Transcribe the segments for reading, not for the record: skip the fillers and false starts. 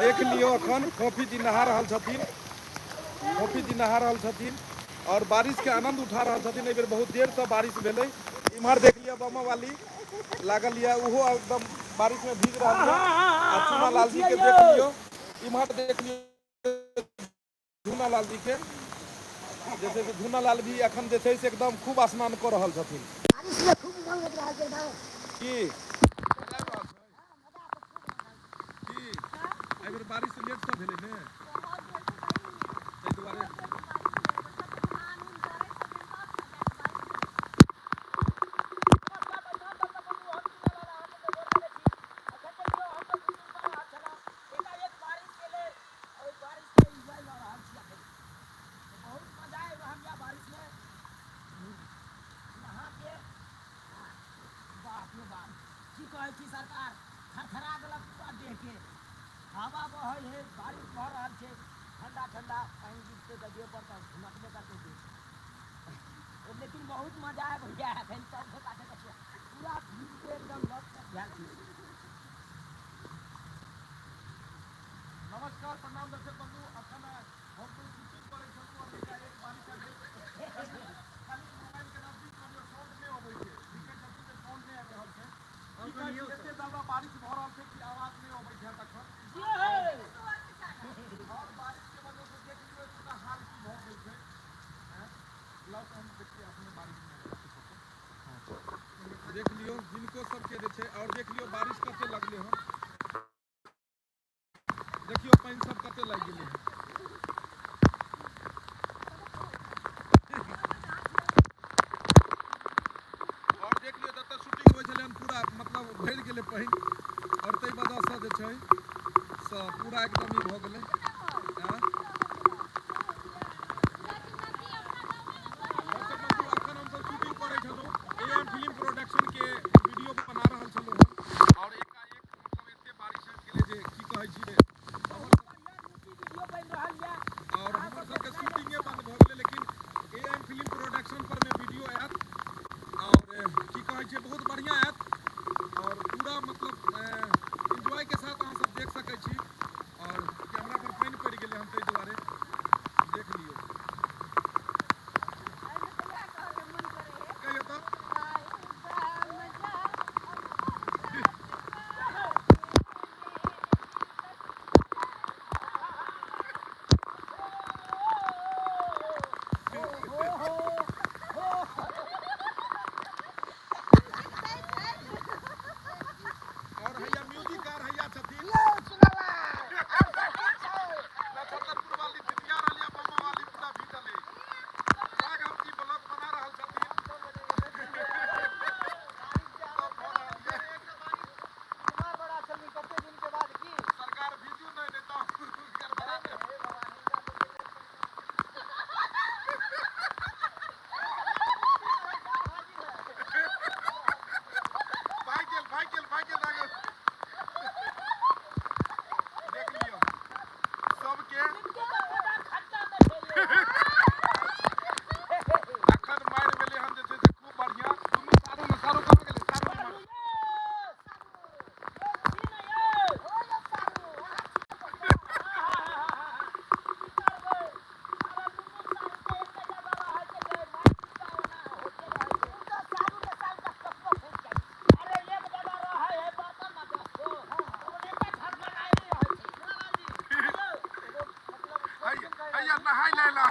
देख लियौ अखन फोफी जी नहा रहल छथिन, फोफी जी नहा रहल छथिन और बारिश के आनंद उठा रहल छथिन। एहि बेर बहुत देर से बारिश भेलै। इम्हर देख लियौ बामा वाली लागल यऽ, ओहो एकदम बारिश में भीग रहल यऽ। आ चूना लाल जी के देख लियौ, इम्हर देख लियौ झूना लाल जी के, जे छै से झूना लाल भी अखन जे छै से एकदम खूब स्नान कऽ रहल छथिन। बारिश में खूब मन लग रहल छै एकदम। की की एहि बेर बारिश लेट सँ भेलै ने, ताहि दुआरे। ओहि बारिश के एंजॉय लऽ रहल छी अखन। बहुत मजा आबि रहल यऽ बारिश में नहा के। बाप रे बाप, की कहै छी सरकार, थरथरा देलक पूरा देह के। हवा बहै है, बारिश भऽ रहल छै, ठंडा ठंडा पानि गिरतै तऽ देह पर तऽ झुनकबे करतै देह। लेकिन बहुत मजा आबि होइया एखन। सब गोटा के देखियौ पूरा भीज के एकदम लथपथ भेल छी। नमस्कार प्रणाम दर्शक बंधु, अखन हम कोई शूटिंग करै छलहुँ और एकाएक बारिश आबि गेल। खाली मोबाइल के नजदीक करियौ, साउंड नहि अबै छै। लिखै छथिन जे साउंड नहि आबि रहल छै। की कहै छी, एते ज्यादा बारिश भऽ रहल छै कि आवाज नहि अबै छै तखन। और बारिश के वजह से देख लियौ एतुका हाल की भऽ गेल छै। लाउ तऽ हम देखिए अपने बारिश में देख लियौ हिनको सबके जे छै। और देख लियौ बारिश कते लगलै हन, देखियौ पानि सब कते लागि गेलै हन। और देख लियौ जतऽ शूटिंग होइ छलै हन पूरा मतलब भरि गेलै पानि, और ताहि वजहसँ जे छै से पूरा एकदम ई भऽ गेलै। आँय? दर्शक बंधु, अखन हमसब शूटिंग करै छलहुँ, ए एम फिल्म प्रोडक्शन के वीडियो बना रहल छलहुँ हन, और एकाएक मतलब एते बारिश आबि गेलै जे की कहै छी रे। और हमर सबके शूटिंगे बंद भऽ गेलै, लेकिन ए एम फिल्म प्रोडक्शन पर मे वीडियो आयत और की कहै छै बहुत बढ़िया आयत, और पूरा मतलब एंजॉय के साथ अहाँ सब देख सकै छी। और कैमरा पर पानि पड़ि गेलै हन ताहि दुआरे देख लियौ। कहियौ तऽ। और हैया म्यूजिक आर हैया छथिन नक्षत्रपुर वाली जितिया रहल या बम्मा वाली पूरा भीजल है। राघव जी ब्लॉग बना रहल छथिन। सब भऽ रहल ये। सरकार भीजू नहि, नहि तऽ गड़बड़ा देब। भागि गेल, भागि गेल, भागि गेल राघव। देख लियौ सबके अखन मारि भेलै हन जे छै से खूब बढ़िया। दुनू सारू ने सारू कहाँ गेलै? सारू इम्हर। हैया हैया नहाय ले ला।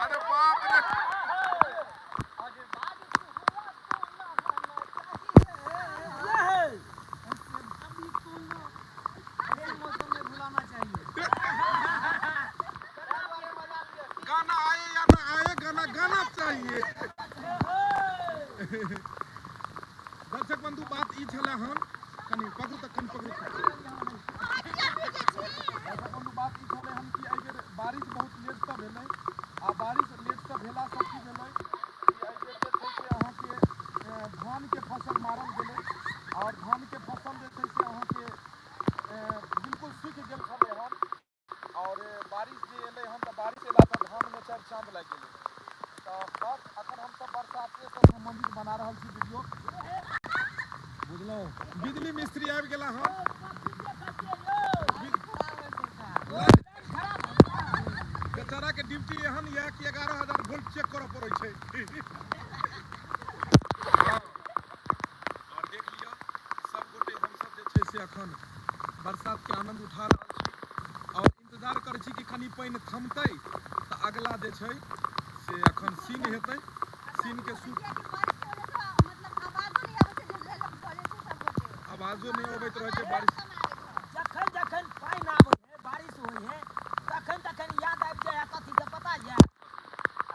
अरे बाप रे, गाना आए या ना आए, गाना गाना चाहिए। दर्शक बंधु, बात ई छलै हन, कनि पकड़ू तऽ, कनि पकड़ू। दर्शक बंधु, बात ई छलै हन कि एहि बेर बारिश बहुत लेटसँ भेलै, आ बारिश लेटसँ भेलासँ की भेलै कि एहि बेर जे छै से अहाँके धानके फसल मारल गेलै, आओर धानके फसल जे छै से अहाँके बिल्कुल सूखि गेल छलै हन। आओर बारिश जे एलै हन तऽ बारिश एलासँ धानमे चारि चाँद लागि गेलै। तऽ बस अखन हमसब बरसातेसँ सम्बन्धित बना रहल छी वीडियो। बुझलहुँ बिजली मिस्त्री आबि गेला हन। बेचारा के ड्यूटी एहन यऽ कि 11,000 वोल्ट चेक करऽ पड़ै छै। और देख लिअ सब गोटे हमसब जे छै से अखन बरसात के आनंद उठा रहल छी और इंतजार करै छी कि कनि पानि थमतै तऽ अगला जे छै से अखन सीन हेतै। सीन के शूट आवाजो नहि अबैत रहै छै बारिश। जखन जखन पानि आबै है, बारिश होइ है, तखन तखन याद आबि जाइ है कथी के पता यऽ?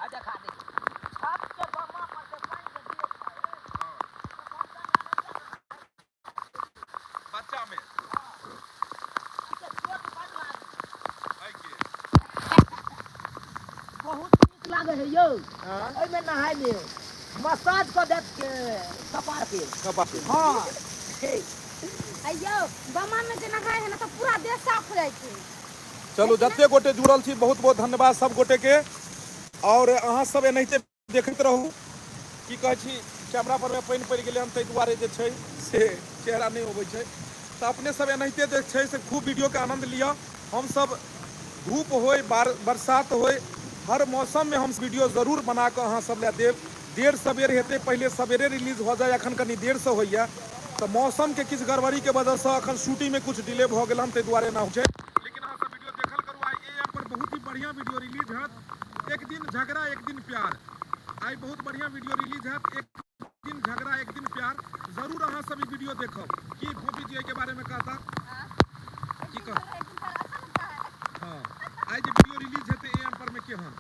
आ देखा दे छत के बम्मा पर से पानि जे गिरैत रहै। बच्चा में चोट बड लागै एहिके बहुत नीक लागै है यौ। एहिमे नहाय मे मसाज कऽ देत के कपार के। कपार के। हँ। अयौ बमा में जे नहाय है ना तो पूरा देह साफ हो जाइ छै। चलू जते गोटे जुड़ल छी बहुत बहुत धन्यवाद सब गोटे के। और अहाँ सब एनाहिते देखैत रहू। की कहै छी कैमरा पर में पानि पड़ि गेलै हन ताहि दुआरे जे छै से चेहरा नहि अबै छै। तऽ अपने सब एनाहिते जे छै से खूब वीडियो के आनंद लिअ। हमसब धूप होय बरसात होय हर मौसम में हम वीडियो जरूर बना कऽ अहाँ सब लए देब। देर सबेर हेतै, पहिले सबेरे रिलीज भऽ जाय, अखन कनि देर से होइया तऽ मौसम के किछु गड़बड़ी के वजह से अखन शूटिंग में कुछ डिले भऽ गेल हन ताहि दुआरे एना होइ छै। लेकिन अहाँ सब वीडियो देखल करू। आइ ए एम पर बहुत ही बढ़िया वीडियो रिलीज हैत। एक दिन झगड़ा एक दिन प्यार, आइ बहुत बढ़िया वीडियो रिलीज हैत। एक दिन झगड़ा एक दिन प्यार, जरूर अहाँ सब ई वीडियो देखब। की फोफी जी एहि के बारे में कहता? की कह? हाँ आइ जे वीडियो रिलीज हेतै ए एम पर में केहन?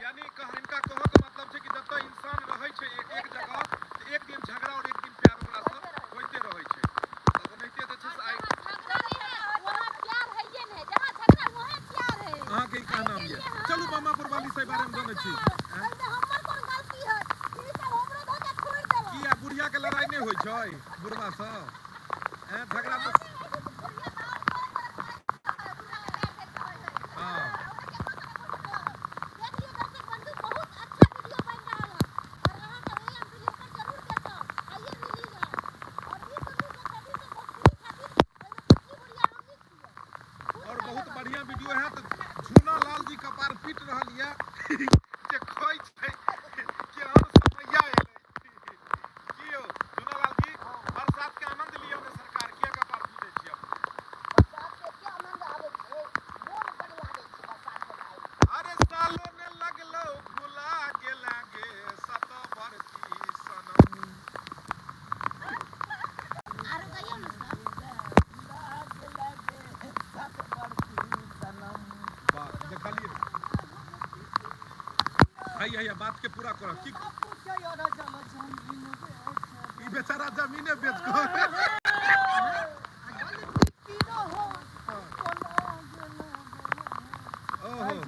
यानी हिनका कहऽ के मतलब छै कि जतऽ इंसान रहै छै एक जगह तऽ एक दिन झगड़ा और एक दिन प्यार ओकरा से होइते रहै छै। तऽ ओनाहिते जे छै से आइ अहाँके ई कहनाम यऽ। चलू मामापुर वाली से बारे में जनै छी। किया बुढ़िया के लड़ाई नहि होइ छै बुढ़वा से? झगड़ा तऽ हाँ। और बहुत बढ़िया वीडियो है। तो झूना लाल जी कपार पीट रहल यऽ जे कहै छै कि हम समैया एलै। की यौ झूना लाल जी, बरसात के आनंद लियौ ने सरकार, किया कपार पीटै छियै अपने? बरसात के एते आनंद आबै छै, मोन बड लागै छै बरसात के नहाय। अरे सालो ने लगलो भुला गेला गे सतबरती सनम। आरो कहियौ ने सर। वाह देखलियै हैया हैया बात के पूरा करऽ। की ई बेचारा जमीने बेच कऽ ओहो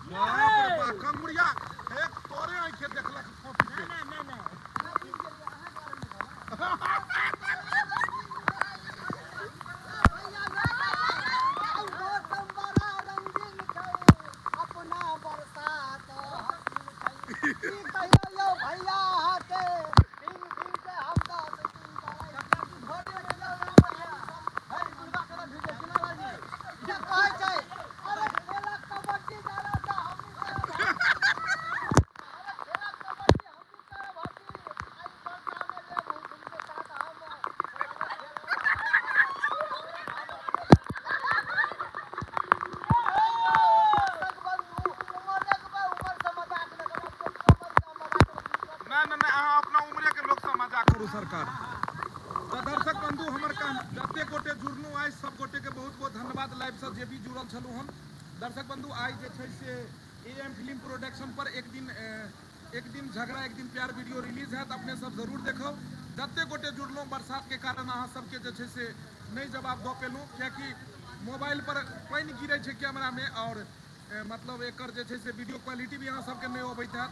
बाप रे बाप, कंगुरिया एक तोरे आँखे देखलक कॉपी के। ना ना ना, अहाँ अपना उम्रे के लोक से मजाक करू सरकार। तऽ दर्शक बंधु हमर काम जते गोटे जुड़लहुँ आइ सब गोटे के बहुत बहुत धन्यवाद। लाइव से जे भी जुड़ल छलहुँ हन दर्शक बंधु, आइ जे छै से ए एम फिल्म प्रोडक्शन पर एक दिन झगड़ा एक दिन प्यार वीडियो रिलीज हैत, अपने सब जरूर देखब। जते गोटे जुड़लहुँ बरसात के कारण अहाँ सबके जे छै से नहि जवाब दऽ पेलहुँ, कियाकि मोबाइल पर पानि गिरै छै कैमरा में और मतलब एकर जे छै से वीडियो क्वालिटी भी अहाँ सबके नहि अबैत हैत।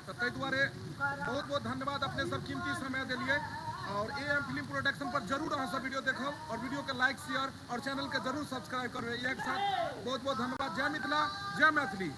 तऽ ताहि दुआरे बहुत बहुत धन्यवाद, अपने सब कीमती समय देलियै। और ए एम फिल्म प्रोडक्शन पर जरूर अहाँ सब वीडियो देखब और वीडियो के लाइक, शेयर और चैनल के जरूर सब्सक्राइब करबै। इएह के साथ बहुत बहुत धन्यवाद। जय मिथिला, जय मैथिली।